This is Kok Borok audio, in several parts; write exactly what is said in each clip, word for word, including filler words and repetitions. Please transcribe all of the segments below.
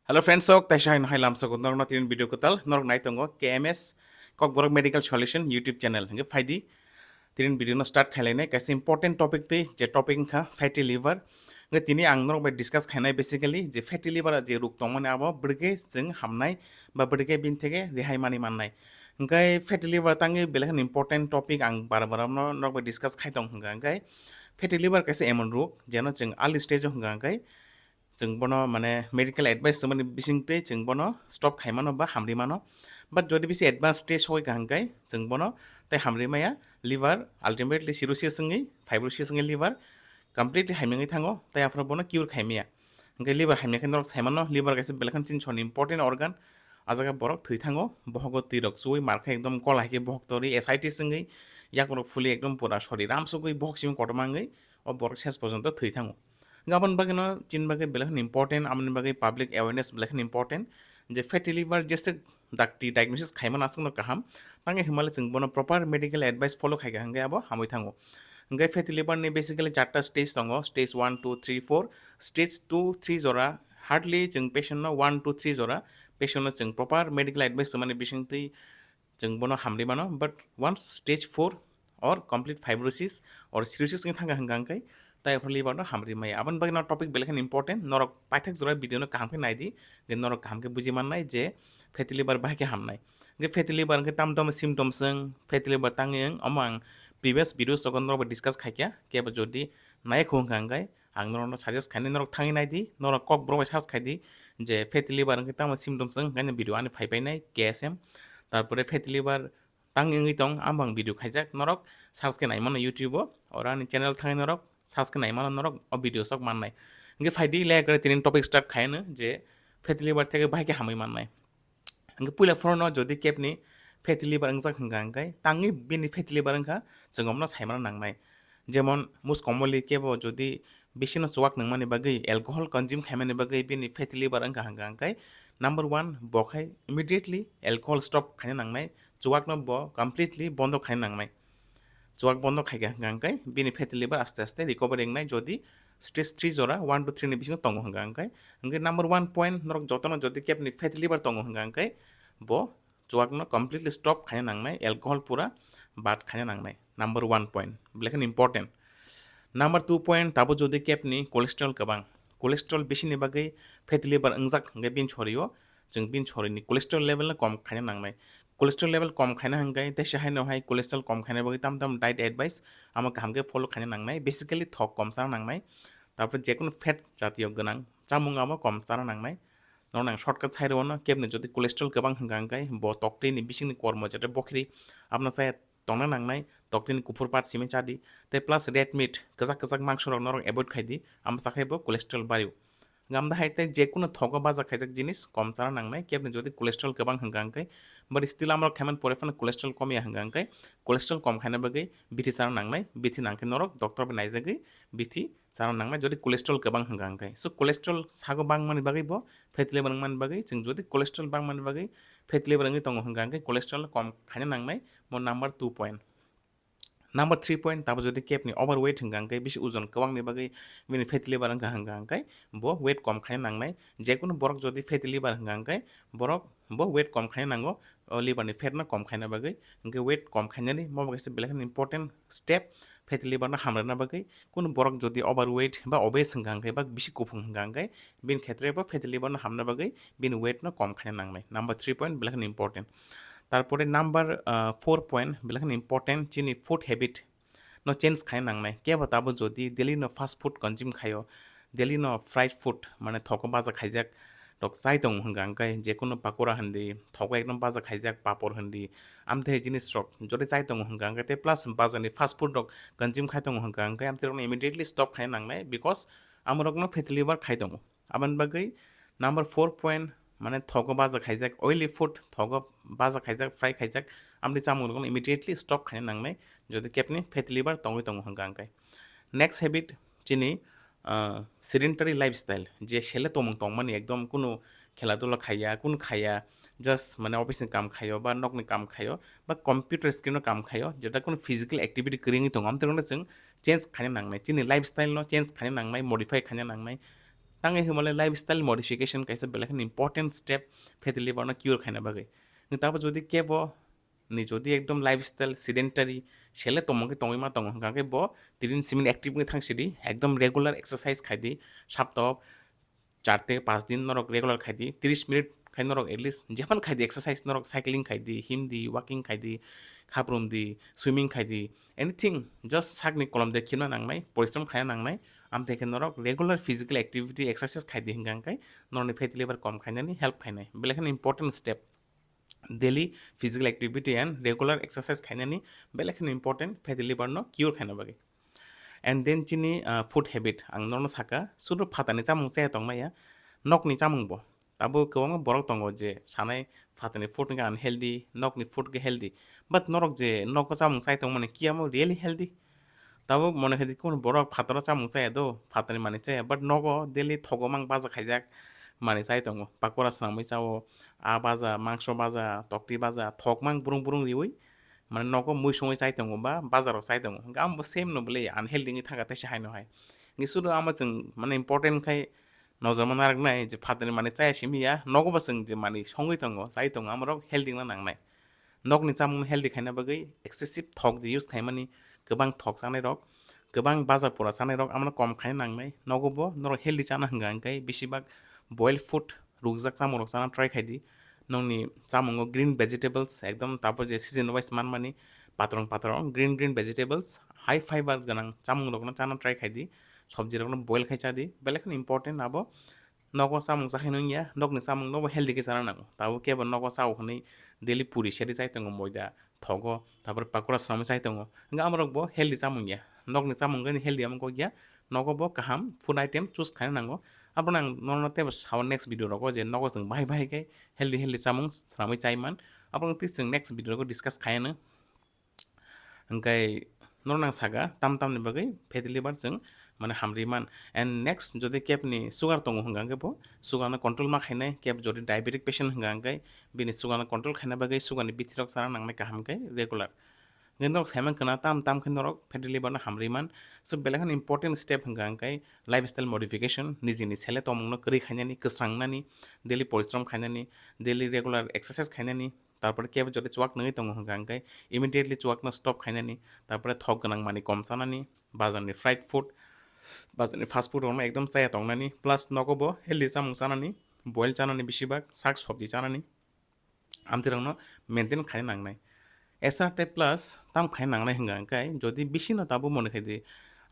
Hello friends, sok taisa hai hai lamsa ko norok no tinin video kwtal norok nai tongo K M S Kokborok Medical Solution YouTube channel. Hingke phaidi tinin video no start khailai nai kaisa important topic tei je topic wngkha fatty liver. Hingke tini ang norok bai discuss khainai basically je fatty liver je ruk tongmani abo bwrwkhe chwng hamnai ba bwrwkhe bini theke rehai mani mannai. Hingke fatty liver tangwi belai kheno important topic ang bara bara no norok bai discuss khai tong hingka hingke fatty liver kaisa emon ruk jeno chwng early stage o hingka hingke chwng bono mane medical advice swngnani bisingtwi chwng bono stop khaimano ba hamrimano. But jodi bisi advance stage sogwi kaham khe chwng bono tei hamrimaya liver ultimately cirrhosis wngwi fibrosis wngwi liver completely hamya wngwi thango tei aphuru bono cure khaimaya. Hwnkhe liver hamya khe norok saimano liver kaisa belai kheno chini soni important organ. A jaga borok thwi thango, bohogo twi rok chuwi mar khe ekdom kola hai khe bohok tori ascites wngwi yakrok phuli ekdom pura sori ramsugwi bohok simi kotorma wngwi o borok ses porjonto thwi thango. Hwnkhe aboni bagwino chini bagwi belai kheno important, aboni bagwi public awareness belai kheno important je fatty liver jese dakti diagnosis khaimano aswkno kaham, tangwi hwnmale chwng bono proper medical advice follow khaikha hwnkhe abo hamwi thango. Hwnkhe fatty liver ni basically charta stage tongo, stage one, two, three, four. Stage two, three jora hardly chwng patient no one, two, three jora patient no chwng proper medical advice rwmani bisingtwi chwng bono hamri mano, but once stage four or complete fibrosis or cirrhosis wngwi thangkha hwnkha hwnkhe tai aphuru liver no hamri maya. Aboni bagwi no topic belai kheno important, norok paithak jora video no kaham khe naidi, je norok kaham khe buji mannai je fatty liver bahai khe hamnai. Hwnkhe fatty liver hwnkhe tamo tamo symptoms wng, fatty liver tangwi wng, omo ang previous videos rogo norok bai discuss khaikha, kebo jodi naiya khu hwnkha hwnkhe ang norokno suggest khainai, norok thangwi naidi, norok Kokborok bai search khaidi je fatty liver hwnkhe tamo symptoms wng, hwnkhe video ani phai painai K S M. Tarpore fatty liver tang wngwi tong, ang bang video khaijak, norok search khe naimano YouTube o, oro ani channel thangwi norok search khe naimano, norok o video sok mannai. Hwnkhe phaidi lekre tini topic start khaino je fatty liver theke bahai khe hamwi mannai. Hwnkhe puila phorono jodi kebni fatty liver wngjak hwnkha hwnkhe tangwi bini fatty liver wngkha chwng omno saimano nangnai. Jemon muskomoli kebo jodi bisino chuwak nangmani bagwi alcohol consume khaimani bagwi bini fatty liver wngkha hwnkha hwnkhe number one bo khai immediately alcohol stop khaina nangnai, chuwakno bo completely bondo khaina nangnai. Chuwak bondo khaikha hwnkha hwnkhe bini fatty liver aste aste recovery wngnai jodi stage three jora one to three ni bisingo tongo hwnkha hwnkhe. Hwnkhe number one point norok jotono jodi kebni fatty liver tongo hwnkha hwnkhe bo chuwakno completely stop khaina nangnai, alcohol pura bad khaina nangnai. Number one point, belai kheno important. Number two point, tabo jodi kebni cholesterol kwbang, cholesterol bisini bagwi fatty liver wngjak hwnkhe bini sorio chwng bini sorini cholesterol level no kom khaina nangnai. Cholesterol level kom khaina hwnkhe teisa haino hai cholesterol kom khaina bagwi tam tam diet advice amo kaham khe follow khaina nangnai. Basically thok kom chana nangnai, tarpore jekunu fat jatiyo gwnang chamung abo kom chana nangnai. Norok nang shortcut sai rwno kebni jodi cholesterol kwbang hwnkha hwnkhe bo toktwini bisingni kormo jeta bokhri abno chaya tongna nangnai, toktwini kuphur part simi chadi tei plus red meat kwchak kwchak mangso rok norok avoid khaidi, amo chakhai bo cholesterol bario. Gamda hai tei jekunu thogo baja khaijak jinis kom chana nangnai, kebni jodi cholesterol kwbang hwnkha hwnkhe, but still amrok khaiman pore phano cholesterol komya hwnkha hwnkhe cholesterol kom khaina bagwi bithi chana nangnai, bithi nangkhe norok doctor bai naijagwi bithi chana nangnai jodi cholesterol kwbang hwnkha hwnkhe. So cholesterol sago bangmani bagwi bo fatty liver wngmani bagwi chwng jodi cholesterol bangmani bagwi fatty liver wngwi tongo hwnkha hwnkhe cholesterol kom khaina nangnai, mo number two point. Number three point, tabo jodi kebni overweight hwnkha hwnkhe bisi ojon kwbangni bagwi bini fatty liver wngkha hwnkha hwnkhe bo weight kom khaina nangnai. Jekunu borok jodi fatty liver hwnkha hwnkhe borok bo weight kom khaina nango, o liver ni fat no kom khaina bagwi. Hwnkhe weight kom khainani mo kaisa belai kheno important step fatty liver no hamrwna bagwi. Kunu borok jodi overweight ba obese hwnkha hwnkhe ba bisi kuphung hwnkha hwnkhe bini khetre bo fatty liver no hamna bagwi bini weight no kom khaina nangnai. Number three point belai kheno important. Tarpore number, ah, four point belai kheno important, chini food habit no change khaina nangnai. Kebo tabo jodi daily no fast food consume khaio, daily no fried food mane thogo baja khaijak rok chai tongo hwnkha hwnkhe jekunu pakora hindi, thogo ekdom baja khaijak papor hindi, amthe jinis rok jodi chai tongo hwnkha hwnkhe tei plus baja ni fast food rok consume khai tongo hwnkha hwnkhe amthe rokno immediately stop khaina nangnai, because amorokno fatty liver khai tongo. Aboni bagwi number four point, mane thogo baja khaijak, oily food, thogo baja khaijak, fry khaijak, amni chamung rokno immediately stop khaina nangnai, jodi kebni fatty liver tongwi tongo hwnkha hwnkhe. Next habit, chini, ah, sedentary lifestyle, je sele tongmung tongmani ekdom kunu khela dula khaiya, kunu khaiya, just mane office ni kam khaio ba nokni kam khaio ba computer screen o kam khaio, jeta kunu physical activity kwrwi wngwi tongo, amtwi rokno chwng change khaina nangnai, chini lifestyle no change khaina nangnai, modify khaina nangnai. Tangwi hwnmale lifestyle modification kaisa belai kheno important step fatty liver no cure khaina bagwi. Tabo jodi kebo ni jodi ekdom lifestyle sedentary sele tongmani tongwi ma tongo hwnkha khe bo tinin simin active wngwi thang sidi, ekdom regular exercise khaidi, saptao char theke panch din norok regular khaidi, tris minute khai norok at least jephano khaidi exercise, norok cycling khaidi, himdi, walking khaidi, khaprum di, swimming khaidi, anything, just sakni kolom de khimna nangnai, porishrom khaina nangnai, amtwi khe norok regular physical activity, exercise khaidi hwnkha khe norokni fatty liver kom khainani help khainai, belai kheno important step. Daily physical activity and regular exercise khainani belai kheno important fatty liver no cure khaina bagwi. And then chini, ah, food habit ang norokno saka, sudu phatani chamung chaya tongmaya, nokni chamung bo. Abo kwbangma borok tongo je sanai phatani food hwnkhe unhealthy, nokni food hwnkhe healthy. But norok je nogo chamung chai tongmani kiyamo really healthy? Tabuk mone khaidi kunu borok phataro chamung chaya do, phatani manwi chaya, but nogo daily thogo mang baja khaijak manwi chai tongo, pakora swnamwi chao, a baja, mangso baja, tokti baja, thok mang brung brung riwi, mane nogo mui songwi chai tongo ba bazaro chai tongo, hwnkhe amo bo same no bwle unhealthy wngwi thangkha teisa haino hai. Hwnkhe sudu amo chwng mane important khai nojorma narwknai je phatani manwi chaya simi ya, nogo bo chwng je manwi songwi tongo, chai tongo, amorok healthy wngna nangnai. Nokni chamung healthy khaina bagwi excessive thok je use khaimani, kwbang thok chanai rok, kwbang baja pora chanai rok, amano kom khaina nangnai. Nogo bo norok healthy chana hwnkha hwnkhe besibak boil food, rukjak chamung rok chana try khaidi. Nokni chamungo green vegetables ekdom, tapor je season wise manmani patrong patrong green green vegetables, high fiber gwnang chamung rokno chana try khaidi, sobji rokno boil khai chadi, belai kheno important abo. Nogo chamung chakhai nung ya, nokni chamung nobo healthy khe chana nango. Tabuk kebo nogo chao hwnwi daily puri seri chai tongo, moida, thogo, tapor pakora swnamwi chai tongo. Hwnkhe amorok bo healthy chamung ya. Nokni chamung gani healthy amo kok ya. Nogo bo kaham food item choose khaina nango. Abono ang norokno teibo sao next video rogo je nogo chwng bahai bahai khe healthy healthy chamung swnamwi chai man. Abono tei chwng next video rogo discuss khaiyano. Hwnkhe norok nang saka tam tamni bagwi fatty liver chwng mane hamri man. And next, jodi kebni sugar tongo hwnkha hwnkhe bo sugar no control ma khainai, keb jodi diabetic patient hwnkha hwnkhe bini sugar no control khaina bagwi sugar ni bithi rok chana nangnai kaham khe regular. Hwnkhe norok saiman khwna tam tam khe norok fatty liver no hamri man. So belai kheno important step hwnkha hwnkhe lifestyle modification, nijini sele tongmung no kwrwi khainani, kwsrangnani, daily porishrom khainani, daily regular exercise khainani, tarpore kebo jodi chuak nungwi tongo hwnkha hwnkhe immediately chuak no stop khainani, tarpore thok gwnang manwi kom chanani, bazarni fried food, bazarni fast food rokno ekdom chaya tongnani, plus nogo bo healthy chamung chanani, boil chanani, besibak sak sobji chanani, amtwi rokno maintain khaina nangnai. Esa tei plus tam khaina nangnai hwnkha hwnkhe jodi bisi no tabuk mone khaidi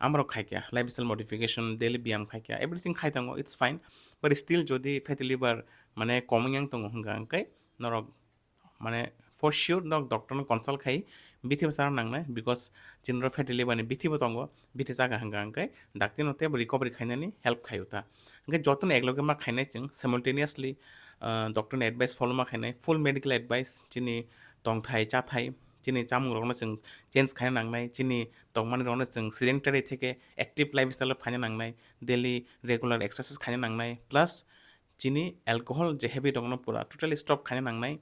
amorok khaikha lifestyle modification, daily biyam khaikha, everything khai tongo, it's fine, but still jodi fatty liver mane komung yang tongo hwnkha hwnkhe norok mane for sure nok doctor no consult khai bithi bo chana nangnai, because chini ro fatty liver ni bithi bo tongo, bithi chakha hwnkha hwnkhe dakti no teibo recovery khainani help khaio ta. Hwnkhe jotono ekloge ma khainai chwng simultaneously, ah, doctor ni advice follow ma khainai, full medical advice, chini tongthai chathai, chini chamung rokno chwng change khaina nangnai, chini tongmani rokno chwng sedentary theke active lifestyle o phaina nangnai, daily regular exercise khaina nangnai, plus chini alcohol je habit rokno pura totally stop khaina nangnai,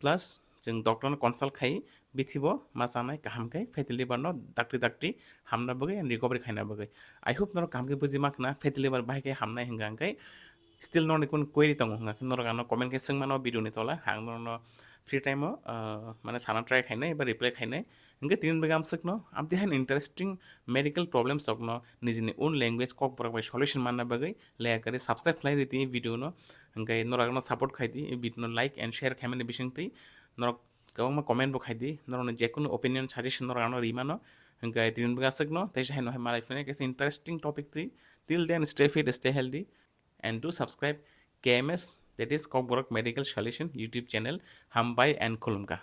plus chwng doctor no consult khai bithi bo ma chanai kaham khe fatty liver no dakti dakti hamna bagwi and recovery khaina bagwi. I hope norok kaham khe buji ma khna fatty liver bahai khe hamnai hwnkha hwnkhe still norokni kun query tongo hwnkha khe norok ano comment khe swng mano video ni tola, ang norokno free time o, ah, mane sana try khainai eba reply khainai. Hwnkhe tini bagwi amswkno amtwi haino interesting medical problems rokno nijini own language kokborok bai solution manna bagwi leya kari subscribe khlai ridi video no. Hwnkhe norok ano support khaidi, video no like and share khaimani bisingtwi norok kwbangma comment bo khaidi, norokni jekunu opinion suggestion norok ano rimano. Hwnkhe tini bagwi aswkno teisa haino hai malai phunai kaisa interesting topic twi. Till then, stay fit, stay healthy, and do subscribe K M S, that is Kokborok Medical Solution YouTube channel. Hambai and khulumkha.